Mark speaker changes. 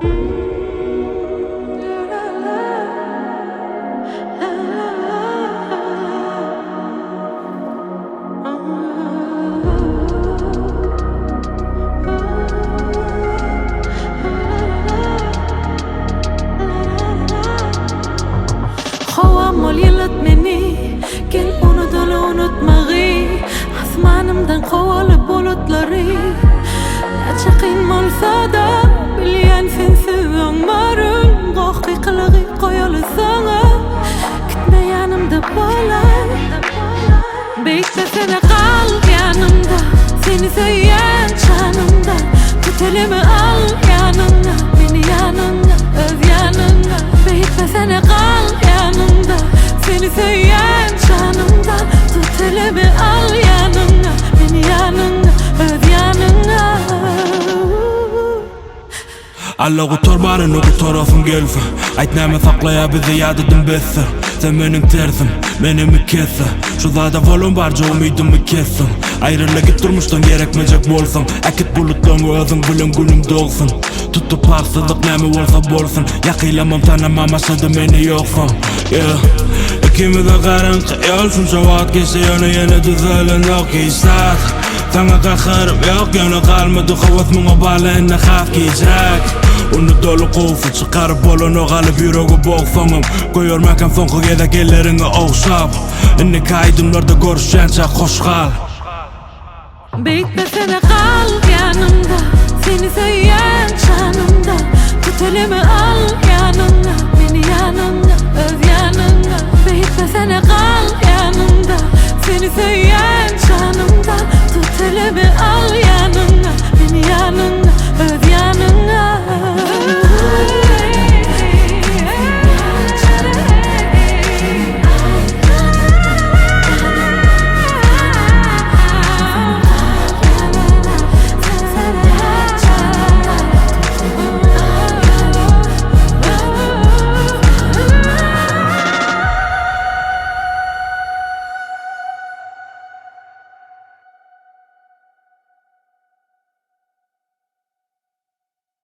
Speaker 1: Howam bol ýylat meni Gel unudaly unutmagy Asmanymdan kowaly bulutlary Näçe kyn bolsada Bilýän sensiz oňmaryn Goh gykylygy goýaly soňa Gitme ýanymda bolaý Beýtmesene gal ýanymda Seni söýýän janymda Tut elimi al ýanyňa Meni ýanyňa öz ýanyňa Beýtmesene gal ýanymda Seni söýýän janymda Tut elimi al ýanyňa Meni ýanyňa öz ýanyňa.
Speaker 2: Alla gutar baryny gutarasyň gelse Aýt näme saklaýar bizi ýadadym besse Sen meniň tersim, menem ikisi Şu zada bolan barja umydymy kesdiň Aýryla git durmuşdan gerekmejek bolsaň Äkit bulutlaňy özüň bilen günüm dogsun Tutdy parhsyzlyk näme bolsa bolsun Ýakylamam tanamam başlady meni ýogsam Yeah Ikimize garaňky ýol şunça wagt geçdi ýöne ýene düzelenok hiç zat Saňa gaharym ýok ýöne galmady höwes muňa bala indi has gijräk Ony doly gowsy çykaryp bolanok alyp ýüregi bogsaňam Goýbermäkäm soňky gezek elleriňi ogşap Indiki aýdymlarda görüşýänçä hoş gal.
Speaker 1: Beýtmesene gal ýanymda Seni söýýän janymda Tut elimi.